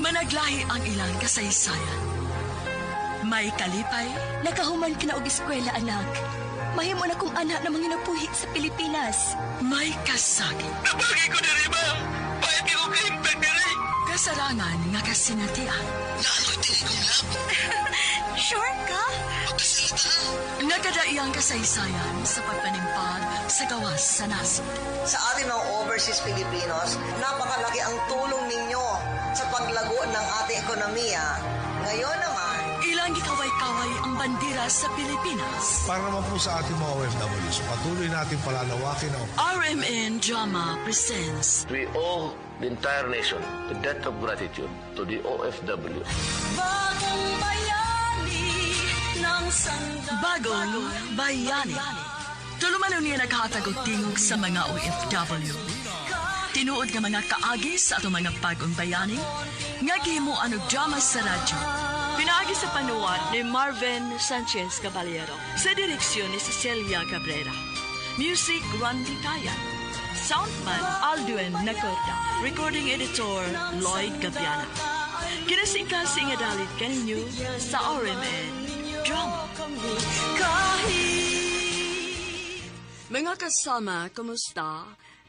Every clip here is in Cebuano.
Managlahi ang ilang kasaysayan. May kalipay, Nakahuman ka na og eskwela, anak. Mahimo na kong anak na manginabuhi sa Pilipinas. May kasakit. Nabagay ko diri ba? Pahit ko kahimpag diri. Kasarangan nga kasinatian. Naaloy tingin kong lab. Sure ka? Pagkasalita. Nagadaiyang kasaysayan sa pagpanimpag sa gawas sa nasod. Sa ating mga overseas Filipinos, napakalaki ang tulong ninyo sa paglago ng ating ekonomiya. Ngayon naman, Ilang gikaway-kaway ang bandera sa Pilipinas. Para naman po sa ating mga OFWs, patuloy natin palalawakin ang RMN Drama presents We owe the entire nation the debt of gratitude to the OFW. Bagong bayani ng Bagong Bayani. Tulumanon niya naghatag og tingog sa mga OFW. Tinuod nga mga kaagi sa atong mga bagong bayani, nga gihimuan og drama sa radyo. Pinaagi sa panuwat ni Marvin Sanchez Caballero sa direksyon ni Cecilia Cabrera. Music, Randy Tayan. Soundman, Aldwin Nacorda. Recording editor, Lloyd Gabiana. Kinasingkasing nga dalit kaninyo sa RMN Drama. Mga kasama, kumusta?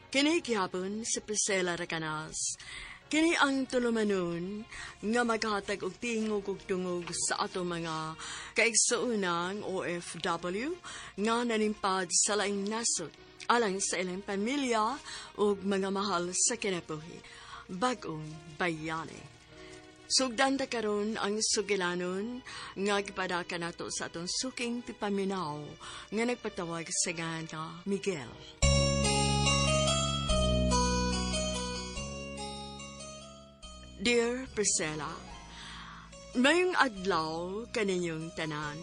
Kini gihapon si Priscilla Recanas. Kini ang tulumanon nga maghatag og tingog ug dungog sa ato mga kaigsuonang OFW nga nanimpad sa laing nasod alang sa ilang pamilya ug mga mahal sa kinabuhi. Bagong bayani. Sugdan ta karon ang sugilanon nga gipadaka nato sa atong suking tipaminaw nga nagpatawag sa ngalan nga Miguel. Dear Priscilla, mayong adlaw kaninyong tanan.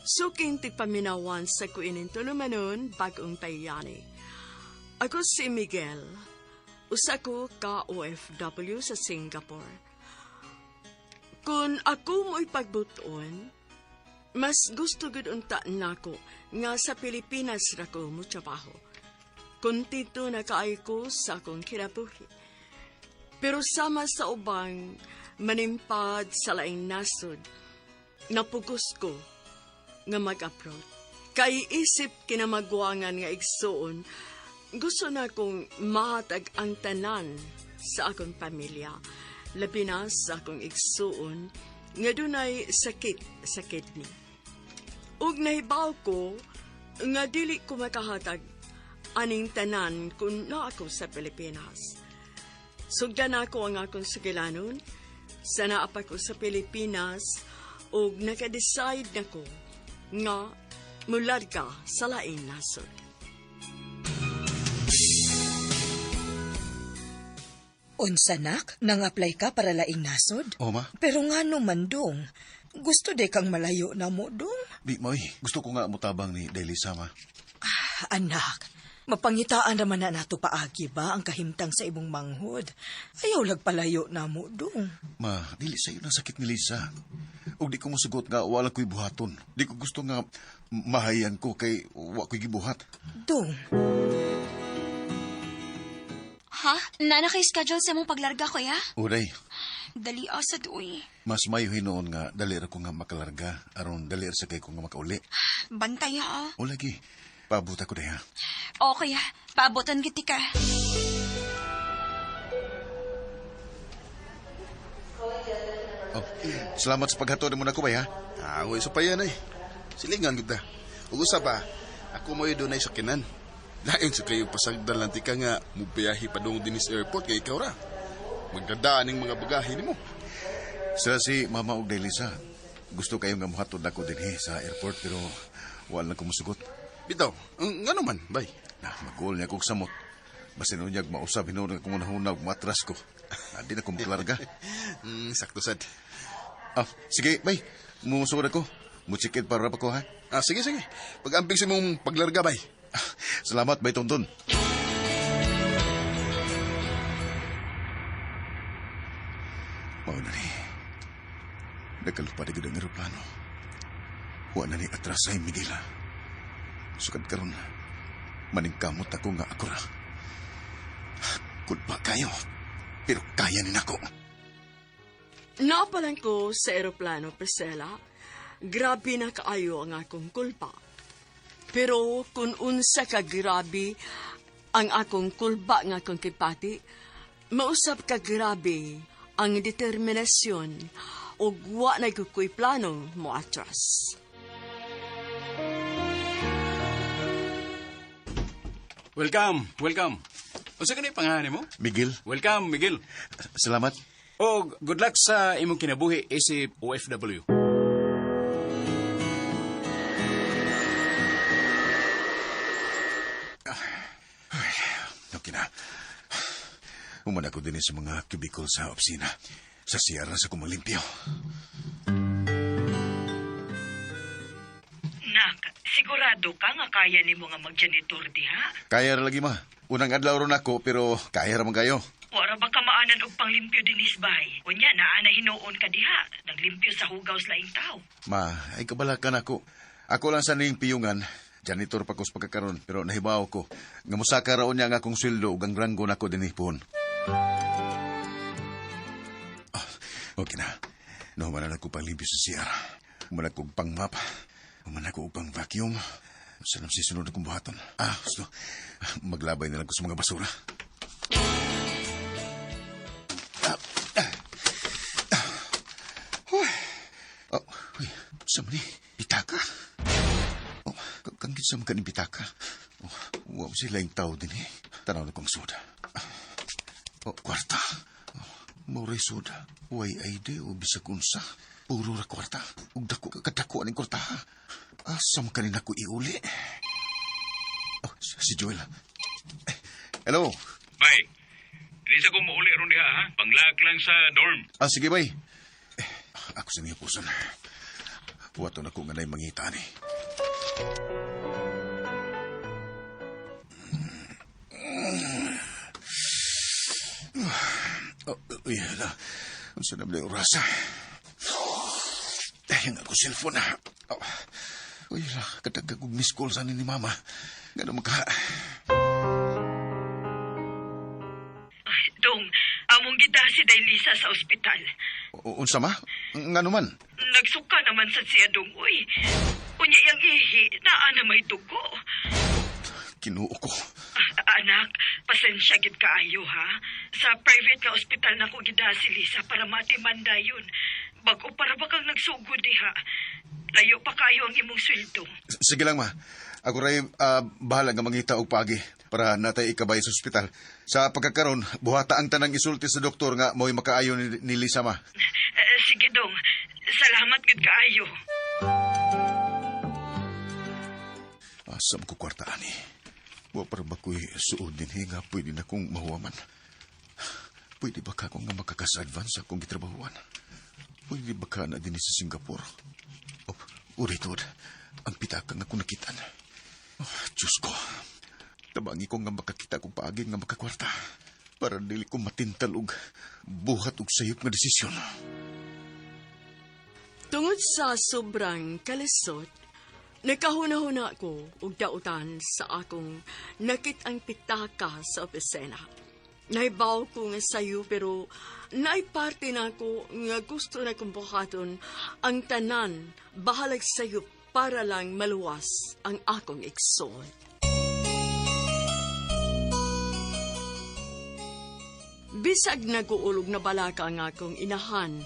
Suking tigpaminawan sa kuinin tulumanon bagong bayani. Ako si Miguel, usa ko ka OFW sa Singapore. Kung ako mo'y pagbuton, mas gusto gud unta nako nga sa Pilipinas ra ko mo trabaho. Kontento na kaay ko sa akong kinabuhi. Pero sama sa ubang manimpad sa laing nasod, napugos ko nga mag-abroad. Kay isip kinamagwangan nga igsuon, gusto na kong mahatag ang tanan sa akong pamilya. Labi na sa akong igsuon nga dunay sakit sa kidney. Ug nahibaw ko nga dili ko makahatag aning tanan kung naa ako sa Pilipinas. Sugdan ako ang akong sugilanon sa naa pa ko sa Pilipinas ug naka-decide na ko nga mularga sa laing nasod. Unsa nak, nang-apply ka para laing nasod? Oh, ma. Pero nga no man dong, gusto de kang malayo na mo dong. Di, ma, oy. Gusto ko nga mutabang ni Delisa, ma. Ah, anak, mapangitaan naman na nato paagi ba ang kahimtang sa imong manghod? Ayaw lagpalayo na mo dong. Ma, dili sa'yo na sakit ni Lisa. Ug di ko mosugot nga wala ko'y buhaton. Di ko gusto nga mahayan ko kay wa ko'y gibuhat. Dong, Ha? Nana kay schedule sa mong paglarga, kuya? Uday, Dali asa doy. mas mayo hinuon nga dali ra ko nga makalarga aron dali ra sa kay ko nga makauli. Bantay ha. O lagi, paabot ako diha. Okay ha. Paabotan giti ka. Oh, salamat sa paghatod mo nako bay ha. Ah, uy, so pa yan ay. Silingan gud ta. Ug usa pa, ako mo'y dunay sakinan. Lain sa kayo pasagdan lang ti ka nga mubiyahe padung dinis airport kay ikaw ra. Magdadaan ning mga bagahe nimo. Sila si Mama og Delisa. Gusto kayo nga muhatod nako dinhi sa airport pero wala na ko mosugot. Bitaw, ngano man, bay. Na, magul niya kog samot. Basin unyag mausab hinuon akong unahuna og matras ko. Ah, di na ko makalarga. Sakto sad. Ah, sige, bay. Mumusugod ako. Muchikit para pa ko, ha? Ah, sige, sige. Pag-amping sa imong paglarga, bay. Ah, salamat, bay Tonton. Mao na ni. Nakalupad agad ang eroplano. Wa na ni atras ay Miguel. Sukad karon, maningkamot ako nga ako ra. Kulpa kayo, pero kaya ni nako. Napalan ko sa eroplano, Priscilla. Grabe na kaayo ang akong kulpa. Pero kung unsa ka grabe ang akong kulba nga akong kipati, mausap ka grabe ang determinasyon ug wa na ko'y plano mo atras. Welcome, welcome. Unsa kani pangalan mo? Miguel. Welcome, Miguel. Salamat. Oh, good luck sa imong kinabuhi isip OFW. Okay na. Human ako din sa mga cubicle sa opisina. Sa CR sa kumaglimpyo. Nak, sigurado ka nga kaya nimo nga magjanitor diha? Kaya ra lagi ma. Unang adlaw ron ako pero kaya ra man kayo. Wara ba ka maanan og panglimpyo dinis bay? Unya naa na hinuon ka diha, naglimpyo sa hugaw sa laing tao. Ma, ay kabalakan ako. Ako lang sa ning piyungan. Janitor pa ko sa pagkakaron pero nahibaw ko. Nga mosaka raon niya ang akong sweldo ug ang ranggo nako dinhi pohon. Ah, okay na. Nahuman na ko panglimpyo sa CR. Human ako og pang-map. Human ako og pang-vacuum. Sa nang sisunod akong buhaton. Ah, gusto. Maglabay na lang ko sa mga basura. Oh, uy, sa man ni? Pitaka? Oh, kanggit sa mga pitaka. Oh, wow, sila yung tao din eh. Tanaw na kong soda. Oh, kwarta. Oh, Mauray soda. Way ID o bisag unsa. Puro ra kwarta. Ug dako kadako aning kwarta. Asa man kanina ko iuli? Oh, si Joel. Eh, hello. Bay, hindi sa ko mauli ron diha, ha? Panglag lang sa dorm. Ah, sige, bay. Eh, ako sa niya puson. Puwato na ko nga na'y mangita ni. Oh, uy, hala. Ang sanam na yung orasa. Ay, ang ako cellphone na. Oh. Uy, hala. Katagag og miss call sa ni Mama. Nga naman ka. Ay, Dong, among gida si Dailisa sa ospital. Unsa ma? Nga naman? Nagsuka naman sa siya, Dong. Uy, unya yang ihi, naa na may dugo. Kinuo ko. Ah, anak, pasensya gid kaayo ha. Sa private nga ospital na ko gida si Lisa para matiman dayon. Bag-o para ba kang nagsugod diha. Layo pa kayo ang imong sweldo. Sige lang ma. Ako ray bahala nga mangita og paagi para natay ikabay sa ospital. Sa pagkakaron, buhata ang tanang isulti sa doktor nga mo'y makaayo ni Lisa ma. Sige dong, salamat gid kaayo. Asam ko kwarta ani. Wa para ba ko'y suod din nga pwede na kong mahuwaman. Pwede ba ka kung nga makakas-advance akong gitrabahuan? Pwede ba ka na din sa Singapore? Oh, uritod, ang pitaka nga kung nakitan. Oh, Diyos ko, tabangi ko nga makakita kong paagi nga makakwarta para dili ko matintal og buhat og sayop nga desisyon. Tungod sa sobrang kalisod, nakahuna-huna ko og dautan sa akong nakit-ang pitaka sa opisina. Naibaw ko nga sayo pero naiparte na ako nga gusto na kong buhaton ang tanan bahalag sayo para lang maluwas ang akong igsoon. Bisag naguulog na balaka ang akong inahan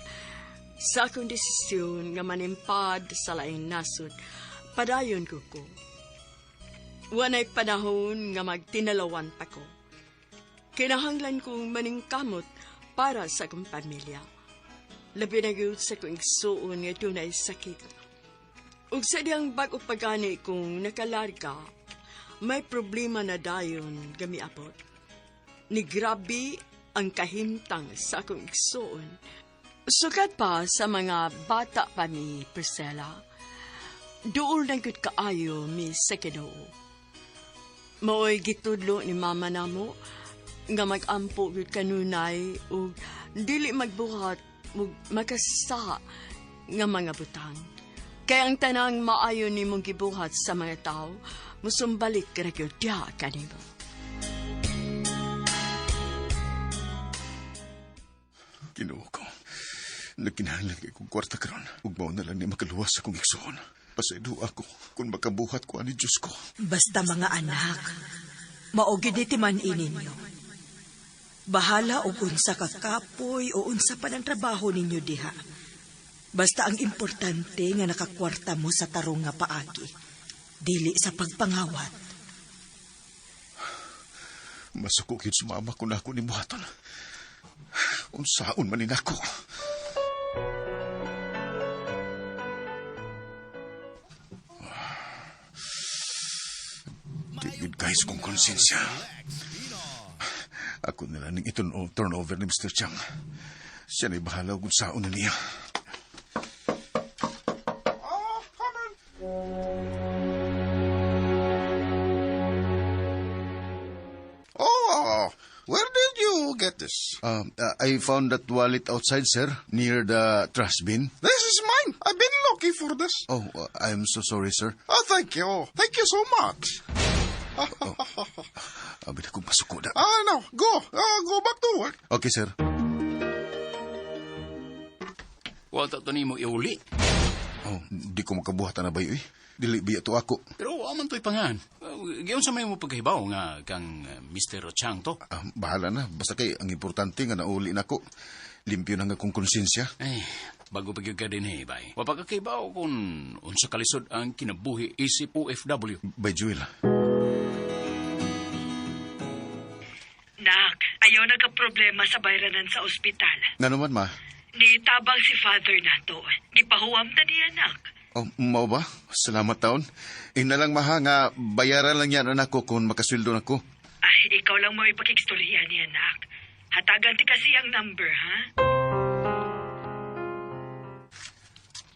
sa akong desisyon nga manimpad sa laing nasod, padayon ko ko. Wanay panahon nga magtinalawan pa ko. Kinahanglan kong maningkamot para sa akong pamilya. Labi na gyud sa akong igsuon nga dunay sakit. Ug sa diyang bag-o pagani kong nakalarga, may problema na dayon gamiabot. Ni grabe ang kahimtang sa akong igsuon. Sukad pa sa mga bata pa mi, Priscilla, duol na gyud kaayo mi sa Ginoo. Maoy gitudlo ni mama namo nga mag-ampo gyud kanunay ug dili magbuhat ug makasa nga mga butang. Kay ang tanang maayo nimong gibuhat sa mga tawo, musumbalik ra gyud diha kanimo. Ginoo ko. Nagkinahanglan kay kong kwarta karon. Ug mao na lang ni makaluwas akong igsuon. Pasaydo ako kung makabuhat ko ani Diyos ko. Basta mga anak, mao gyud ni timan-i ninyo. Bahala og unsa ka kapoy o unsa pa ng trabaho ninyo diha. Basta ang importante nga nakakwarta mo sa tarong nga paagi. Dili sa pagpangawat. Masuko gyud sa mama kung nako ni buhaton. Unsaon man ni nako. Di gyud guys kong konsensya. Ako nila ning turnover ni Mr. Chang. Siya na'y bahala kung saon na niya. Oh, where did you get this? I found that wallet outside, sir, near the trash bin. This is mine. I've been looking for this. Oh, I'm so sorry, sir. Oh, thank you. Thank you so much. Abi na kong pasuko na. Ah, no. Go. Go back to work. Okay, sir. Wa ta to nimo iuli. Oh, di ko makabuhat na ba eh. Dili biya to ako. Pero wa man to'y pangan. Giyon sa may mo pagkahibaw nga kang Mr. Chang to. Ah, bahala na. Basta kay ang importante nga nauli na ko. Limpyo na nga kong konsensya. Ay, bago pa gyud ka din eh, bay. Wa pa ka kahibaw kung unsa kalisod ang kinabuhi isip OFW. By Jewel. Nak, ayaw nagka-problema sa bayranan sa ospital. Nga naman, ma. Nitabang si father nato. Gipahuwam ta niya, nak. Oh, mao ba? Salamat taon. Ina lang maha nga bayaran lang yan anak ko kung makasweldo na ko. Ay, ikaw lang mo ipakikstorya niya, nak. Hatagan ti kasi ang number, ha?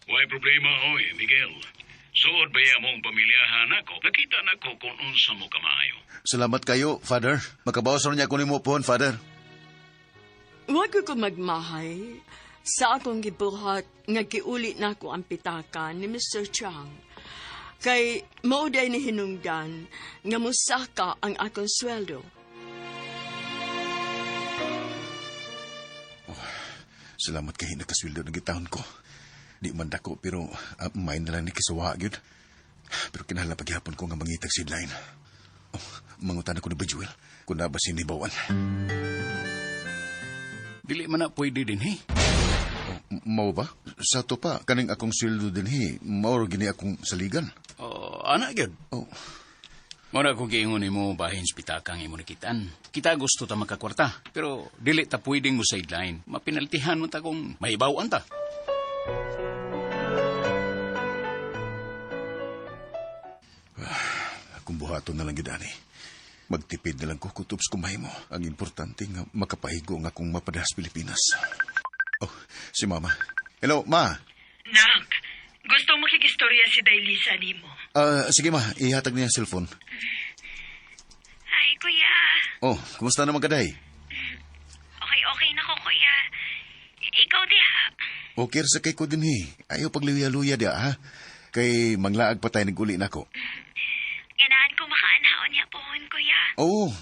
Way problema, oy, Miguel. Suod ba mong pamilyahan ako? Nakita na ko kung unsa mo kamaayo. Salamat kayo, Father. Makabawas ron niya ko nimo pohon, Father. Wag ko magmahay sa akong gibuhat nga giuli na ko ang pitaka ni Mr. Chang. Kay mao day ni hinungdan nga musaka ang akong sweldo. Salamat kay nakasweldo na gitahon ko. Di man dako pero may na lang ni kisuwa gyud. Pero kinahanglan paghihapon ko nga mangitag sideline. Oh, mangutan ako ni Bajuel kung na ba sinibawan. Dili man na pwede din eh. Oh, mao ba? Sa to pa, kaning akong sweldo din he, mao ra gini akong saligan. Oh, ana gyud. Oh. Mao na kung giingon nimo bahin sa pitaka ang imo nakitaan. Kita gusto ta makakwarta, pero dili ta pwedeng mo sideline. Mapinaltihan mo ta kung mahibaw-an ta. Akong buhaton na lang gyud ani. Magtipid na lang ko kutob sa kumahimo. Ang importante nga makapahigo nga akong mapadahas Pilipinas. Oh, si Mama. Hello, Ma. Nak, gusto makikistorya si Dailisa nimo. Sige ma, ihatag niya ang cellphone. Ay, kuya. Oh, kumusta naman ka, Day? Okay na ko, kuya. Ikaw diha. Okay sa kay ko din eh. Ayaw pagluya-luya diha, ha? Kay manglaag pa tayo nag-uli na ko. Ganahan ko makaanhaon niya pohon, kuya. Oo,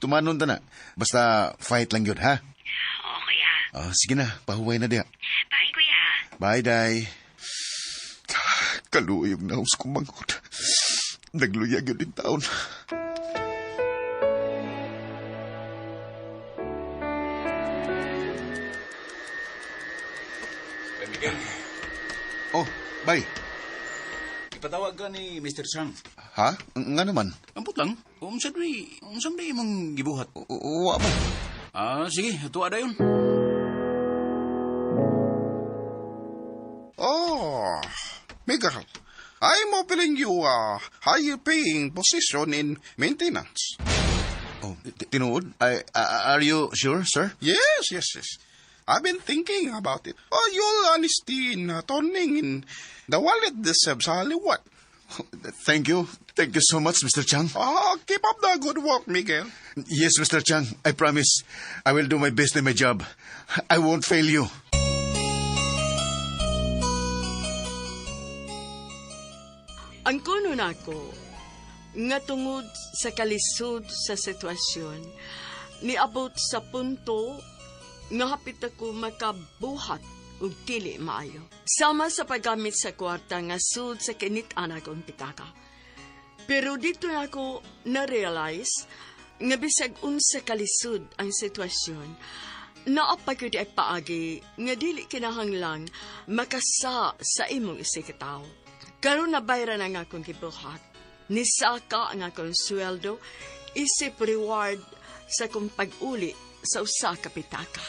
tumanon ta na. Basta fight lang yun, ha? Oo, kuya. Sige na, pahuway na diha. Bye, kuya. Bye, Day. Kaluyog na ako kumangkot. Nagluyag yun din taon. Bye, Miguel. Oh, bye. Ipatawag ka ni Mr. Chang. Ha? Nga naman? Ambot lang. Unsa di imong gibuhat? Wa ba? Ah, sige, tuwa dayon. Oh, Miguel, I'm offering you a higher paying position in maintenance. Oh, tinuod? Are you sure, sir? Yes. I've been thinking about it. Oh, your honesty in turning in the wallet deserves a reward. Thank you. Thank you so much, Mr. Chang. Oh, keep up the good work, Miguel. Yes, Mr. Chang. I promise. I will do my best in my job. I won't fail you. Ang kuno nako, nga tungod sa kalisod sa sitwasyon, niabot sa punto nga hapit ako makabuhat ug dili maayo. Sama sa paggamit sa kwarta nga sud sa kinit-an akong pitaka. Pero dito na ako na-realize nga bisag unsa kalisod ang sitwasyon, naa pa gyud ay paagi nga dili kinahanglan makasa sa imong isikataw. Karon nabayra na nga akong gibuhat. Nisaka ang akong sweldo isip reward sa akong pag-uli sa usa ka pitaka.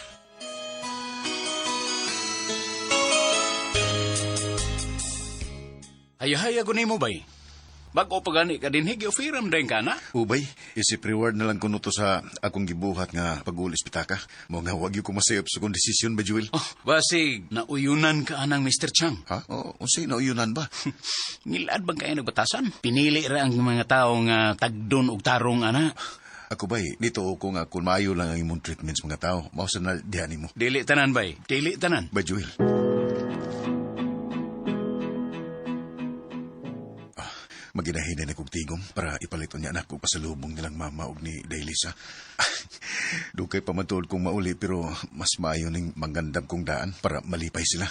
Hayahaya ko nimo bay. Bago pa gani ka dinhi, gi-offeram din ka na. Ubay, isip reward na lang kuno to sa akong gibuhat nga pag-ulis pitaka. Mo nga wag ko masayop sa kong desisyon ba, Jewel? Oh, basig, nauyunan ka anang Mr. Chang. Ha? Oh, unsay nauyunan ba? Ngilad bang kayo nagbatasan? Pinili ra ang mga tao nga tagdon og tarong ana. Ako bay, dito ko nga kung maayo lang ang imong treatments mga tao, mao sa na diha nimo. Dili tanan bay, dili tanan. Ba, Jewel? Maginahinay na kog tigom para ipaliton niya anak ko pasalubong nilang mama og ni Dailisa. Dugay pa man tuod kong mauli pero mas maayo ning mangandam kong daan para malipay sila.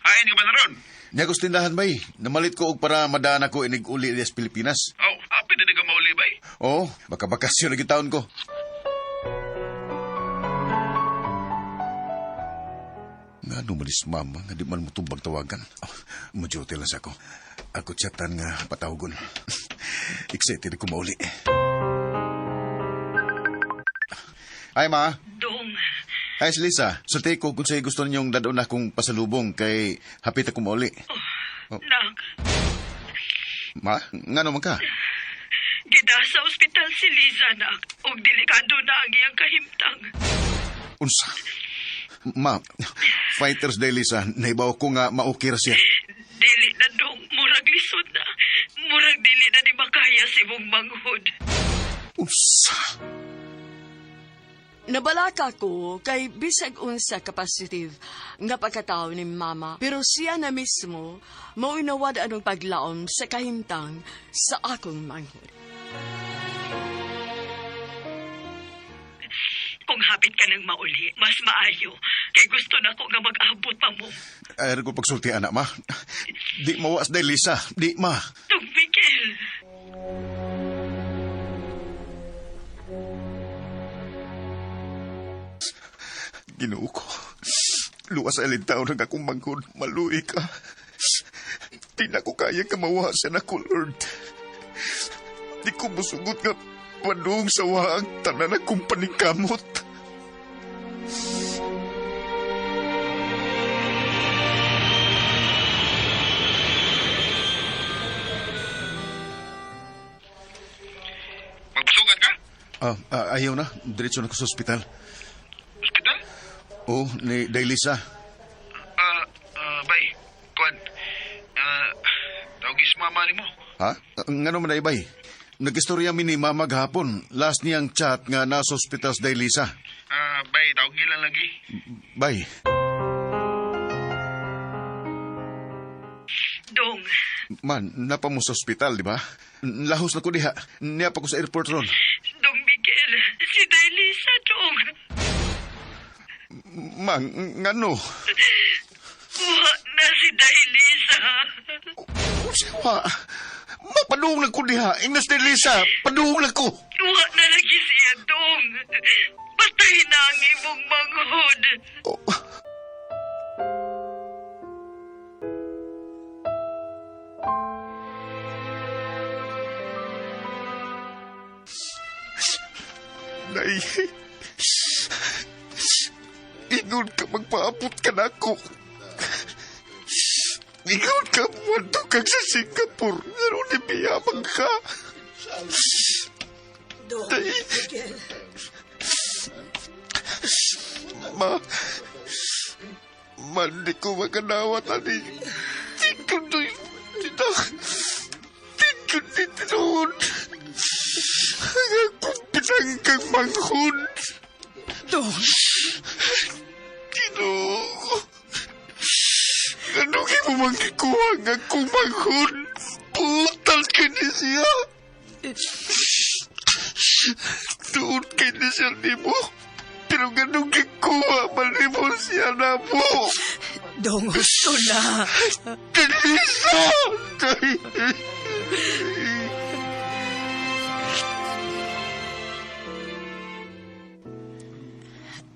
Ay, hindi ka ba na ron? Niya ko tindahan bay. Namalit ko og para madaan ako inig uli sa Pilipinas. Oh, happy na ka mauli bay? Oo, baka bakasyon na gitaon ko. Nga numalis mama, nga di man mo tumbag tawagan. Oh, majote lang sa ako. Ako chatan nga patawagon. Excited ko mauli. Ay, ma. Dong. Ay, si Lisa. Sulti ko kung sa'yo gusto ninyong dadon akong pasalubong kay hapit ako mauli. Oh. Nak. Ma, nga naman ka? Gida sa ospital si Liza, nak. Og delikado na ang iyang kahimtang. Unsa? Ma, Fighters Day, Lisa. Naibaw ko nga maukir siya. Dili na dong. Murag lisod na. Murag dili na di makaya si mong manghod. Unsa? Nabalaka ko kay bisag unsa ka positive nga pagkatao ni mama, pero siya na mismo mao'y nawad anong paglaom sa kahimtang sa akong manghod. Kung hapit ka ng mauli, mas maayo. Kay gusto na ko nga mag-abot pa mo. Ay, ko pagsulti, anak, ma. Di mawas day, Lisa. Di, ma. Dong Miguel. Ginoo ko. Luwas sa alin taon ng akong manghod. Maluwi ka. Di na ko kaya kamawasan ako, Lord. Di ko musugot nga padung sa waang tanan akong paningkamot. Magpasukat ka? Ayaw na. Diretso na ko sa ospital. Ospital? Oo, ni Dailisa. Bay, kuan. Tawagis mama ni mo. Ha? Ngano man ay, bay? Nag-istorya mi ni mama gahapon. Last niyang chat nga nasa ospital sa Dailisa. Bay, tawag lang lagi. Bay. Dong. Man, napa mo sa ospital, di ba? Lahos na ko diha. Niya pa ko sa airport ron. Dong Miguel, si Dailisa, Dong. Man, ngano? Wa na si Dailisa. Wa? Mapadung na ko diha. Ingnas Dailisa, padung na ko. Wa na lagi siya, Dong. Patay na ang imong manghod. Oh. Nay, ingon ka magpaapot ka na ako. Ingon ka muadto kag sa Singapore. Pero ni biyabang ka. Dong, Miguel. Ma, ma, di ko makanawat, ani. Di ko na, di na, di ko ni tinuod. Ang akong pinangkang manghod. Dong. Ginoo ko. Ano kayo mo mangkikuha ang akong manghod? Putal ka ni siya. Doon kay ni siya nimo. Pero ganun kikuha man nimo siya na mo. Dong, husto na. Delisa!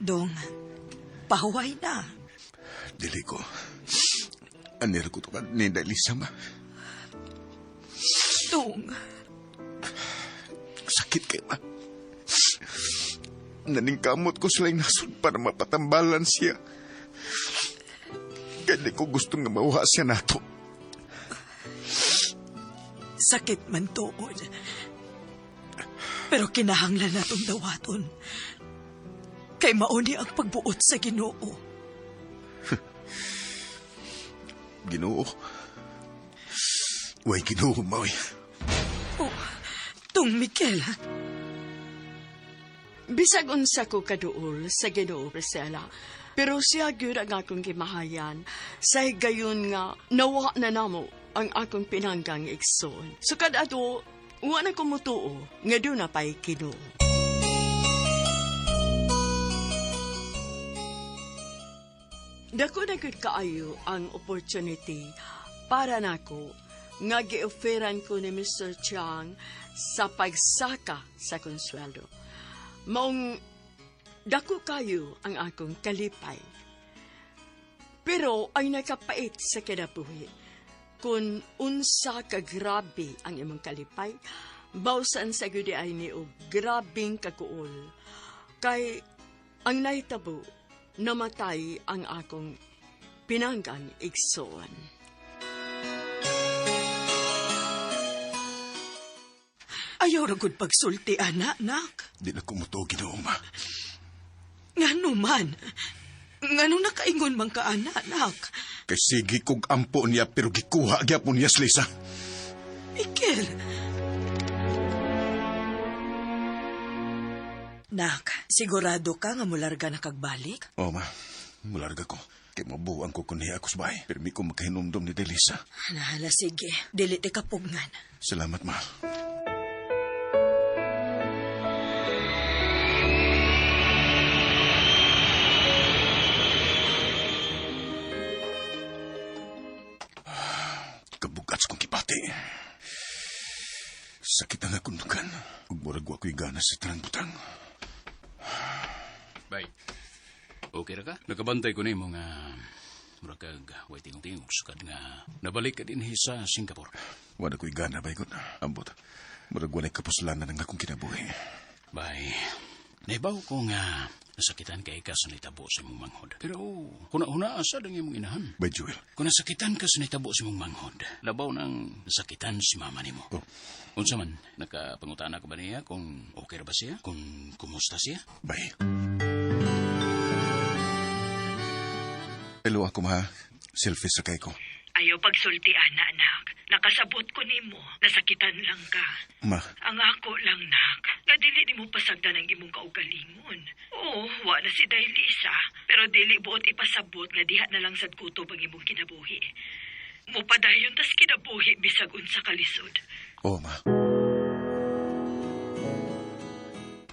Dong, pahuway na. Dili ko. Anir ko to ni Delisa, ma. Dong. Sakit kay ma. Naningkamot ko sila yung nasod para mapatambalan siya. Kaya di ko gusto nga mauha siya nato. Sakit man tuod. Pero kinahanglan natong dawaton. Kay mauni ang pagbuot sa Ginoo. Ginoo? Way Ginoo, maoy. Oh, Tung Miguel. Bisag unsa ko kaduol sa Ginoo, Priscilla. Pero siya gyud ang akong gimahayan sa higayon nga nawa na namo ang akong pinanggang igsoon. Sukad ato, wa na ko mutuo nga doon na pa'y Ginoo. Dako na gyud kaayo ang opportunity para nako nga gi-offeran ko ni Mr. Chiang sa pagsaka sa akong sweldo. Maong dako kayo ang akong kalipay. Pero ang nakapait sa kinabuhi, kung unsa ka grabe ang imong kalipay, bawsan sa gyud ay ni og grabeng kaguol. Kay ang nahitabo, namatay ang akong pinanggang igsoon. Ayaw ra gud pagsulti, anak, nak. Di na kumutuo, Ginoo, ma. Ngano man? Ngano nakaingon man ka, anak, nak? Kay sige kog ampo niya pero gikuha gyapon niya si Lisa. Miguel! Nak, sigurado ka nga mularga na kagbalik? Oo, ma. Mularga ko. Kay mabuang ko kun niya ako sa bahay. Pero mi ko makahinumdum ni Delisa. Hala, sige. Dili ti kapugngan. Salamat, ma. Kabugat sa kong kipati. Sakit ang akong dukan. Ug murag wa ko'y gana sa tanang butang. Bay. Okay ra ka? Nakabantay ko nimo nga murag kag way tingog-tingog sukad nga nabalik ka dinhi sa Singapore. Wala ko'y gana, bay ko. Ambot. Murag walay kapuslanan ang akong kinabuhi. Bay, naibaw ko nga nasakitan kay ka sa nitabo sa imong manghod. Pero huna-huna asa ang imong inahan. Bay, Joel. Kung nasakitan ka sa nitabo sa imong manghod, labaw nang nasakitan si mama nimo. Oh. Unsa man, nakapangutana ka ba niya kung okay ra ba siya? Kung kumusta siya? Bay. Hello ako, ma. Selfie sa kay ko. Ayaw pagsulti, ana, anak. Nakasabot ko nimo. Nasakitan lang ka. Ma. Ang ako lang, nak. Nga dili nimo pasagdan ang imong kaugalingon. Oo, wa na si Day Lisa. Pero dili buot ipasabot nga diha na lang sad kutob ang imong kinabuhi. Mupadayon tas kinabuhi bisag unsa kalisod. Oo, ma.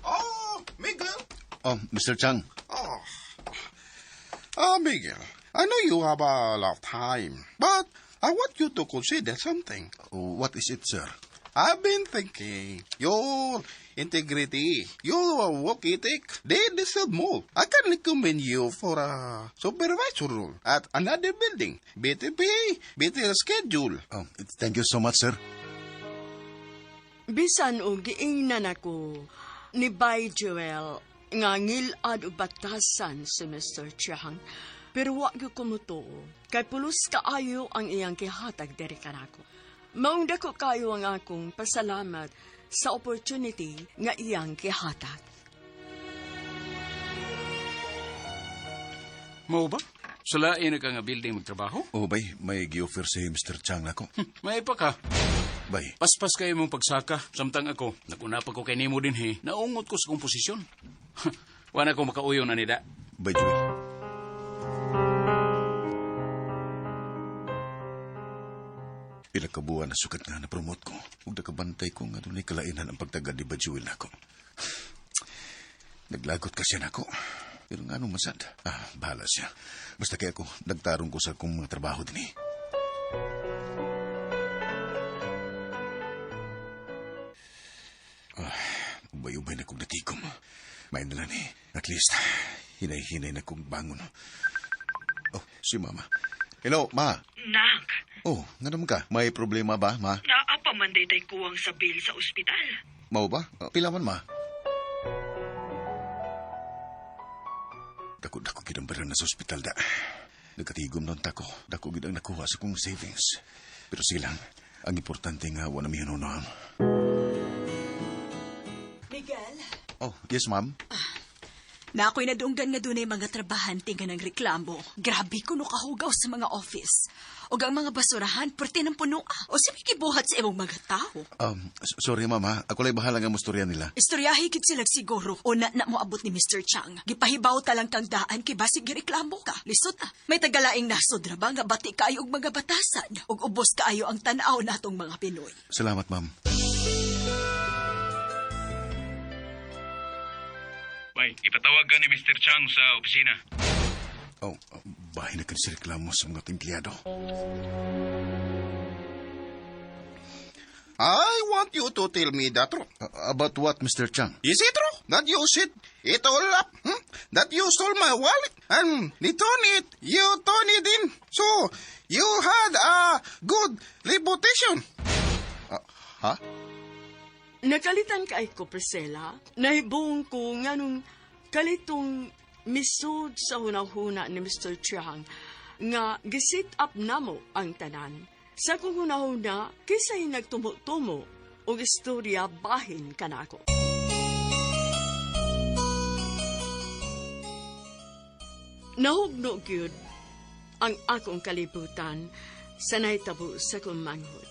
Oh, Miguel. Oh, Mr. Chang. Oh. Miguel, I know you have a lot of time, but I want you to consider something. What is it, sir? I've been thinking, your integrity, your work ethic, they deserve more. I can recommend you for a supervisor role at another building. Better pay, better schedule. Oh, thank you so much, sir. Bisan og giingnan ako ni Bay Joel nga ngilad og batasan si Mr. Chiang, pero wa gyud ko motuo kay pulos kaayo ang iyang gihatag diri kanako. Maong dako kayo ang akong pasalamat sa opportunity nga iyang gihatag. Mao ba? Sa lain na ka nga building magtrabaho? Oh, bay, may gi-offer si Mr. Chang nako. May pa ka. Bay. Paspas kayo mong pagsaka. Samtang ako, naguna pa ko kay nimo din he. Naungot ko sa kong posisyon. Wala ko makauyon na nida. Bay, Joel. Pila ka buwan na sukat nga na-promote ko. Ug nakabantay ko nga dunay kalainan ang pagtagad ni Bajuel nako. Naglagot ka siya nako. Pero nga nung masad, bahala siya. Basta kaya ako, nagtarong ko sa akong mga trabaho din eh. Ubay-ubay na kong natikom. May na lang eh. At least, hinay-hinay na kong bangon. Oh, si Mama. Hello, Ma. Nak, Oh, nga naman ka? May problema ba, Ma? naa pa man day tay kuwang sa bill sa ospital. Mao ba? Pila man, Ma? Dako-dako gid ang na sa ospital da. Nagkatigom lang tako. Dako gid ang nakuha sa kong savings. Pero sige lang, ang importante nga wa na mihanunohan. Miguel? Oh, yes, ma'am. Na ako'y nadunggan nga dunay mga trabahante nga ng reklamo. Grabe kuno kahugaw sa mga office. O ang mga basurahan, perte ng puno. O sa may gibuhat sa imong mga tao. Sorry, ma'am, ha? Ako la'y bahala nga mustorya nila. Istoryahi gid sila siguro. O na na mo abot ni Mr. Chang. Gipahibaw talang kang daan kay basig gireklamo ka. Lisod ah. May tagalaing nasod ra ba nga bati kaayo og mga batasan. Ug ubos kaayo ang tan-aw natong mga Pinoy. Salamat, ma'am. Bay, ipatawag ka ni Mr. Chang sa opisina. Oh, bahay na kan si reklamo sa mga empleyado. I want you to tell me the truth. About what, Mr. Chang? Is it true that you set it all up? Hmm? That you stole my wallet and return it, you turn it in. So, you had a good reputation. Ha? Nakalitan kay ko, Priscilla. Nahibong ko nga nung kalitong misud sa hunahuna ni Mr. Chiang nga gisit up namo ang tanan. Sa kong hunahuna, kisa'y nagtumo-tumo og istorya bahin kanako. Nahugno gyud ang akong kalibutan sa nahitabo sa kong manghod.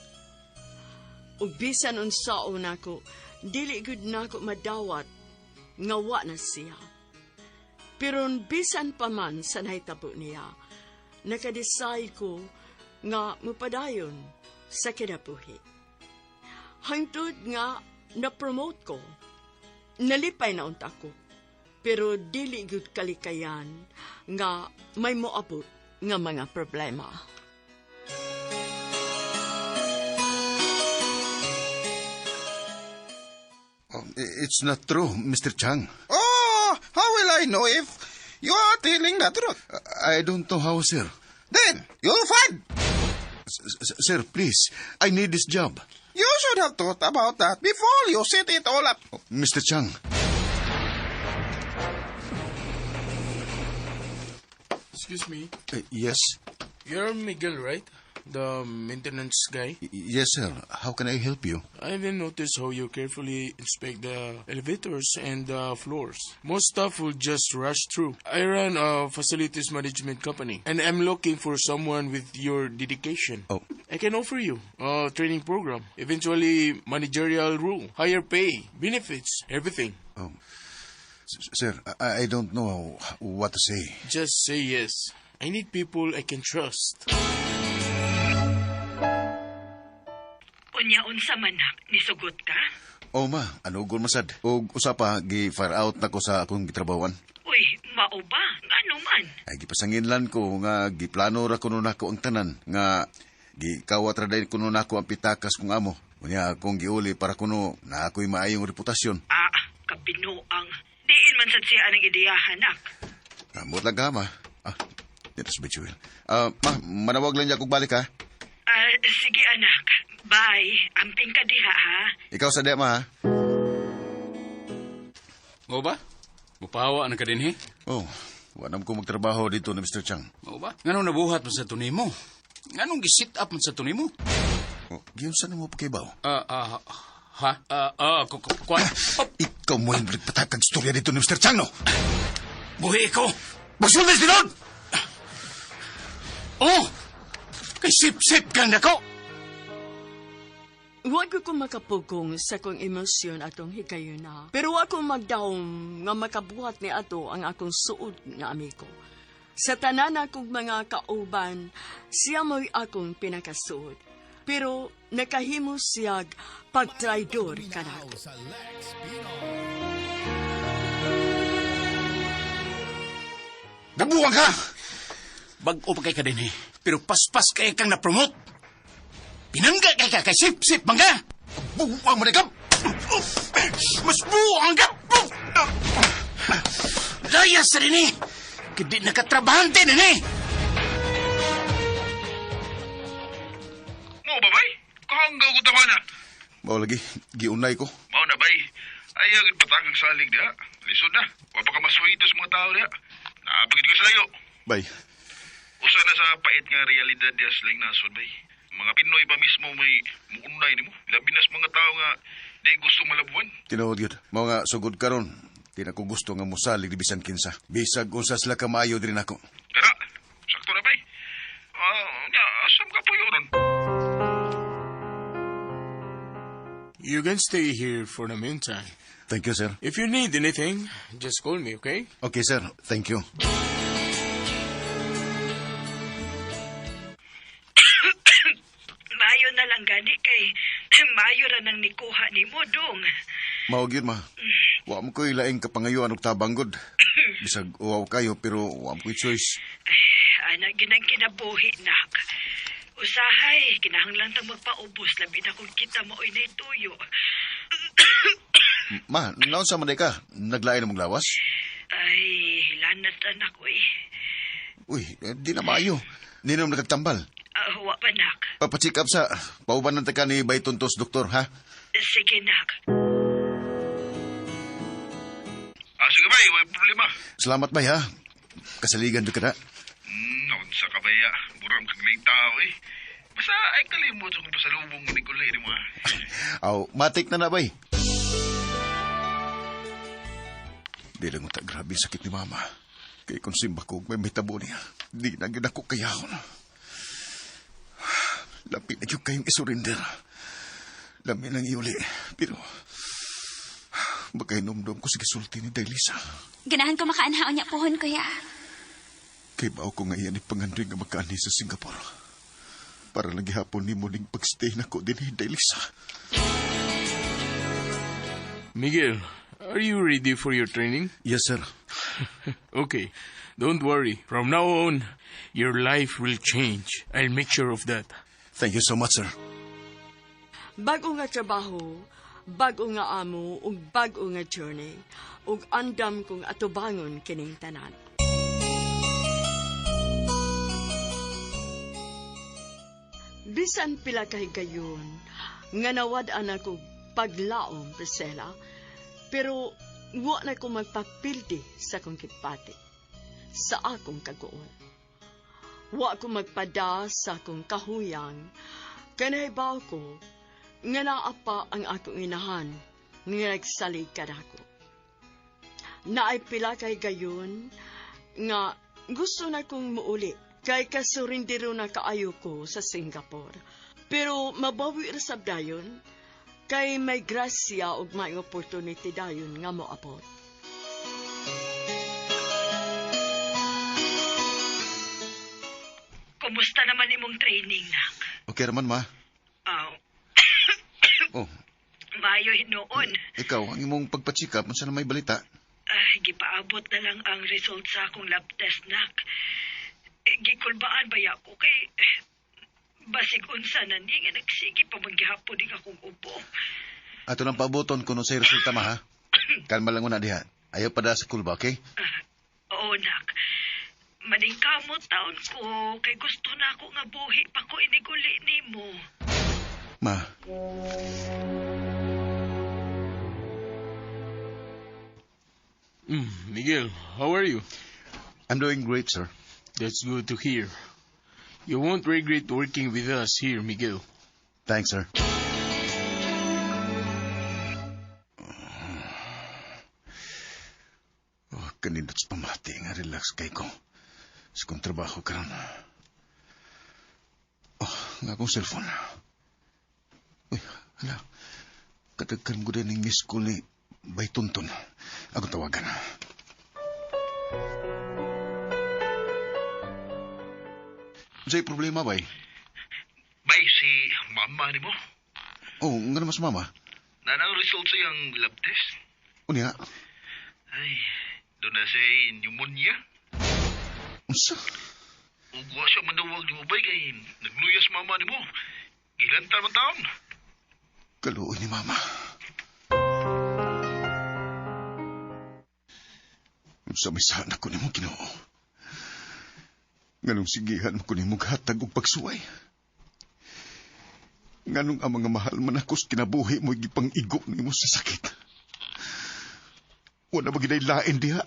Ug bisan unsaon nako, dili gud nako madawat nga wa na siya. Pero bisan pa man sa nahitabo niya, nakadesay ko nga mupadayon sa kinabuhi. Hangtod nga na-promote ko, nalipay na unta ko, pero dili gud kalikayan nga may moabot nga mga problema. Oh, it's not true, Mr. Chang. Oh, how will I know if you are telling the truth? I don't know how, sir. Then, you'll find. Sir, please. I need this job. You should have thought about that before you set it all up. Oh, Mr. Chang. Excuse me. Yes? You're Miguel, right? The maintenance guy? Yes, sir. How can I help you? I didn't notice how you carefully inspect the elevators and the floors. Most staff will just rush through. I run a facilities management company, and I'm looking for someone with your dedication. Oh. I can offer you a training program, eventually managerial role, higher pay, benefits, everything. Oh. Sir, I don't know what to say. Just say yes. I need people I can trust. Unya unsa man nak, nisugot ka? Oh, ma, ano gud masad? Og usa pa gi-fire out na ko sa akong gitrabawan. Uy, mao ba? Ngano man? Ay gipasanginlan ko nga giplano ra kuno nako ang tanan nga gikawat ra dayon kuno nako ang pitakas kong amo. Unya akong giuli para kuno na ako'y maayong reputasyon. Ah, kabinuang. Diin man sad siya ang ideyahan, nak. Amot lang ka, ma. Ah, dito sa Jewel. Ma, manawag lang niya kung balik, ha? Ah, sige, anak. Bye. Amping ka diha, ha? Ikaw sa diha, ma, ha? Mao ba? Mupawa na ka din, he? Oh, wala ko magtrabaho dito na Mr. Chang. Mao ba? Nganong nabuhat man sa tunimo? Nganong gisit up man sa tunimo? Oh, giunsa na mo pakibaw? Ha? Kuan? Ikaw mo yung nagpatakag istorya dito ni Mr. Chang, no? Buhi ko! Magsultis din! Oh! Kay sip-sip ka na ko! Huwag ko makapugong sa kong emosyon atong higayuna. Pero wa ko magdaom nga makabuhat ni ato ang akong suod nga amigo. Sa tanan akong mga kauban, siya mo'y akong pinakasuod. Pero nakahimo siyag pagtraidor kanako. Bubuwang ka! Bag-o pa kay ka din eh. Pero paspas kay kang na-promote. Pinangga kay ka kay sip-sip mangga! Bubuwang mo na ka! Mas buwang ka! Daya sa rin eh! Kadi nakatrabahante na eh! Mo ba, bay? Kahanggaw ko tama na. Mao lagi, giunay ko. Mao na, bay. Ayaw, patagag salig diha. Lisod na. Wa pa ka maswito sa mga tao diha. Naapagid ka sa layo. Bay, Usa na sa pait nga realidad diha sa laing nasod, bay. Mga Pinoy pa mismo may muunay nimo. Labi na sa mga tao nga di gusto malabuan. Tinuod yun. Mao nga sugod karon. Di na ko gusto nga musalig di bisan kinsa. Bisag unsa sila kamaayo diri nako. Kana, sakto na, bay. Nya, asam ka puyo ron? You can stay here for the meantime. Thank you, sir. If you need anything, just call me, okay? Okay, sir. Thank you. Mayo na lang gani kay mayo ra nang nikuha nimo dong. Mao gyud ma. Wa mo ko'y laing kapangayuan og tabang gud. Bisag uwaw kayo pero wa mo ko'y choice. Ana ginang kinabuhi nak. Usahay, kinahanglan tang magpaubos labi na kung kita maoy naituyo. Ma, naunsa man day ka? Naglain na mong lawas? Ay, lanat anak oy. Uy, di na maayo. Ninom nagtambal. Wa pa nak. Papacheck up sa pauban ng taka ni Baytontos, doktor, ha? Sige nak. Sige, bay. Way problema. Salamat, bay, ha? Kasaligan do ka na. Unsa ka ba, ya? Buram kang laing tao, eh. Basta ay kalimot sa kong pasalubong ni Kulay ni mo, ah. Aw, matik na na, bay. Di lang uta grabe sakit ni mama. Kay kung simba ko may mitabo niya, di na gyud ako kayahon. Lapi na gyud kayong isurrender. Lami lang iuli. Pero, baka hinumdum ko sa gisulti ni Dailisa. Ganahan ko makaanhaon niya pohon, kuya. Kay bao ko nga iyan ni pangandoy nga makaani sa Singapore. Para lang gihapon ni mo ning pagstay na ko din Dailisa. Miguel, are you ready for your training? Yes, sir. Okay, don't worry. From now on, your life will change. I'll make sure of that. Thank you so much, sir. Bago nga trabaho, bago nga amo, ug bago nga journey, ug andam kong atubangon kining tanan. Bisan pila kahigayon, nga nawad-an ako paglaom, Priscilla, pero wa na ko magpapildi sa akong kipati, sa akong kaguon. Wa ko magpada sa akong kahuyang, kanahibaw ko, nga naa pa ang akong inahan, nga nagsalig kanako. Naay pila kay gayon, nga gusto na kong muuli, kay kasurindiro na kaayo ko sa Singapore. Pero mabawi ra sab dayon, kay may grasya ug may opportunity dayon nga moabot. Kumusta naman imong training, nak? Okay raman, ma. Aw, Oh, mayo hinuon. ikaw, ang imong pagpa-check up, unsa na may balita? Ay, gipaabot na lang ang result sa akong lab test, nak. Eh, gikulbaan ba ko kay basig unsa na ni nga nagsige pa man gihapon ning akong ubo. Ato nang paaboton kung unsay resulta, ma, ha? Kalma lang una diha. Ayaw pa da sa kulba, okay? Oo, nak. Maningkamot taon ko kay gusto na ako nga buhi pa ko iniguli nimo. Ma. Miguel, how are you? I'm doing great, sir. That's good to hear. You won't regret working with us here, Miguel. Thanks, sir. Oh, kanindot sa pamati nga relax kay ko. Sa kong trabaho karon. Oh, nga akong cellphone. Uy, hala. Katagkan ko din ng miss call ni Baytunton. Akong tawagan. Unsay problema, bay? Bay, si mama ni mo. Oh, nga naman sa mama. Nanang result sa iyang lab test. Unya, Ay, doon na siya pneumonia. Unsa? Ug wa siya manawag nimo bay kay nagluyas mama nimo. Gilantar man taon. Kaluoy ni mama. Unsa may sana ko nimo Ginoo? Nganong sigihan mo ko nimo hatag og pagsuway? Nganong ang mga mahal man ako sa kinabuhi mo gipang-igo nimo sa sakit? Wala ba ginay lain diha?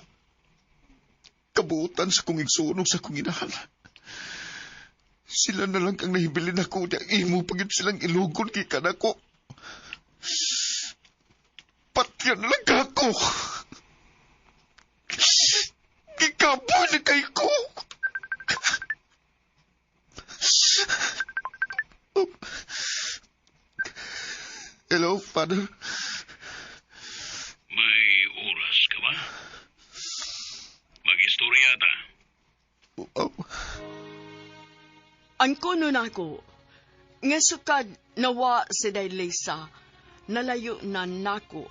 Kabuutan sa kong igsunog sa kong inahan. Sila na lang ang nahibilin ako niya. Imo pagit silang ilugon kay kanako. Patyan na lang ako. Gikapoy na kay ko. Hello, Father. May oras ka ba? Mag-istorya ta. Oh. Ang kuno nako, nga sukad nawa si Day Lisa, nalayo na nako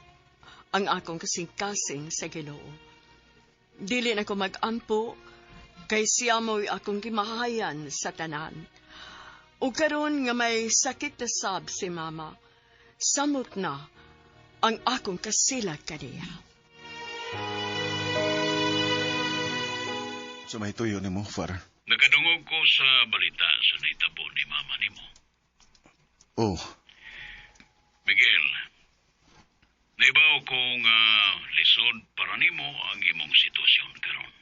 ang akong kasing-kasing sa Ginoo. Dili na ko mag-ampo, kay siya mo'y akong gimahayan sa tanan. O karon nga may sakit na sab si Mama, samot na ang akong kasilag kaniya. Sa may tuyo nimo, Father. Nakadungog ko sa balita sa naitabo ni Mama nimo. Oh. Miguel, naibaw ko nga lisod para nimo ang imong sitwasyon karon.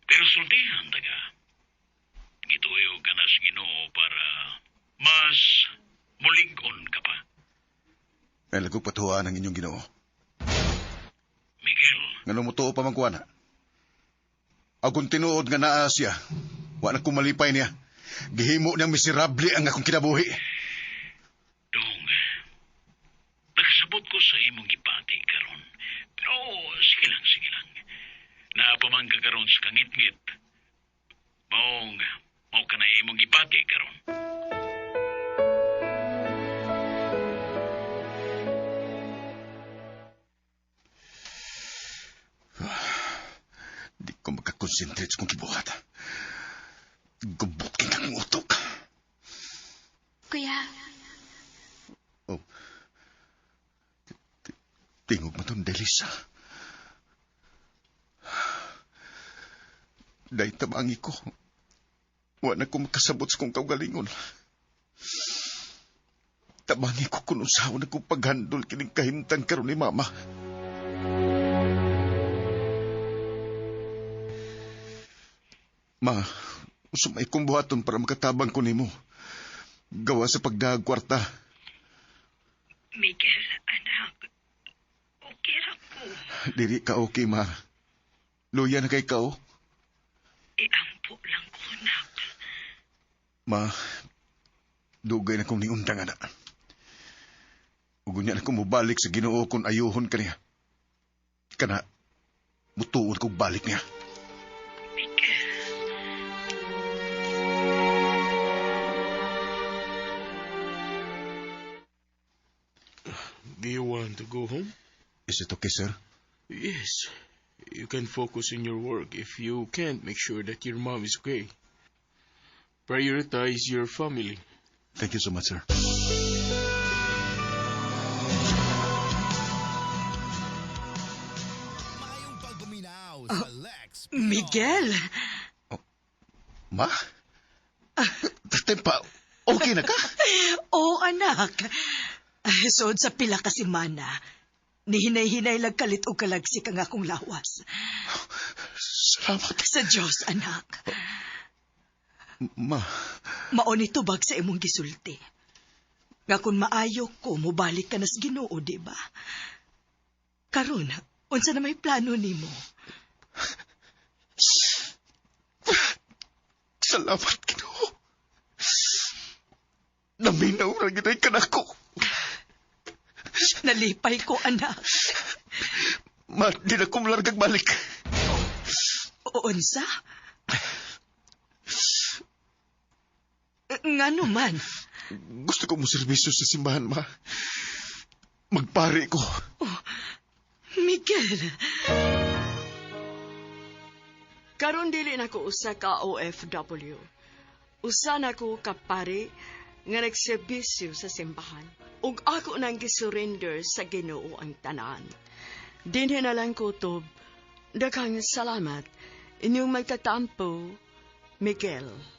Pero sultihan taga. Gituyo ka na sa Ginoo para mas mulig-on ka pa. Ay lagog patuhaan ang inyong Ginoo. Miguel. Ngano mo tuo pa man kuha na? Akong tinuod nga naa siya. Wa na ko malipay niya. Gihimo niyang miserable ang akong kinabuhi. Dong, nakasabot ko sa imong gipati karon. Pero sige lang, sige lang. Naapamang ka karon sa kangitngit. Maong, mao ka na imong gipati karon. Di ko makakonsentrate sa kong gibuhat. Gubot kay akong utok. Kuya. Oh. Tingog mo itong Delisa. Dahil tabangi ko. Wa na ko makasabot sa kong kaugalingon. Tabangi ko kung usawa na kong paghandol kining kahimtang karon ni Mama. Ma, sumay kong buhaton para makatabang ko nimo. Gawa sa pagdahag kwarta. Miguel, anak, okay ra ko. Diri ka okay, ma. Luya na kay kao. Iampo lang ko, anak. Ma, dugay na kong niundang, anak. Ugunya na kong mubalik sa Ginoo kung ayuhon ka niya. Kana, mutuon kong balik niya. Miguel. Do you want to go home? Is it okay, sir? Yes. You can focus on your work if you can't make sure that your mom is okay. Prioritize your family. Thank you so much, sir. Miguel! Oh, ma? Tempa, okay na ka? Oo, anak. Sood sa pila ka semana, nihinay-hinay lang kalit o kalagsik ang akong lawas. Salamat. Sa Diyos, anak. Ma. Mao ni tubag sa imong gisulti. Nga kung maayo ko, mubalik ka na sa Ginoo, di ba? Karon, unsa na may plano nimo? Salamat, Ginoo. Naminaw ra gyud ay kanako. Nalipay ko, anak. Ma, di na ko malargag balik. Unsa? Ngano man? Gusto ko mo serbisyo sa simbahan, ma. Magpare ko. Oh, Miguel. Karon dili na ko usa ka OFW. Usa na ko ka pari nga nagserbisyo sa simbahan. Ug ako nang gisurrender sa Ginoo ang tanan. Dinhi na lang ko utob. Daghang salamat. Inyong magtatampo, Miguel.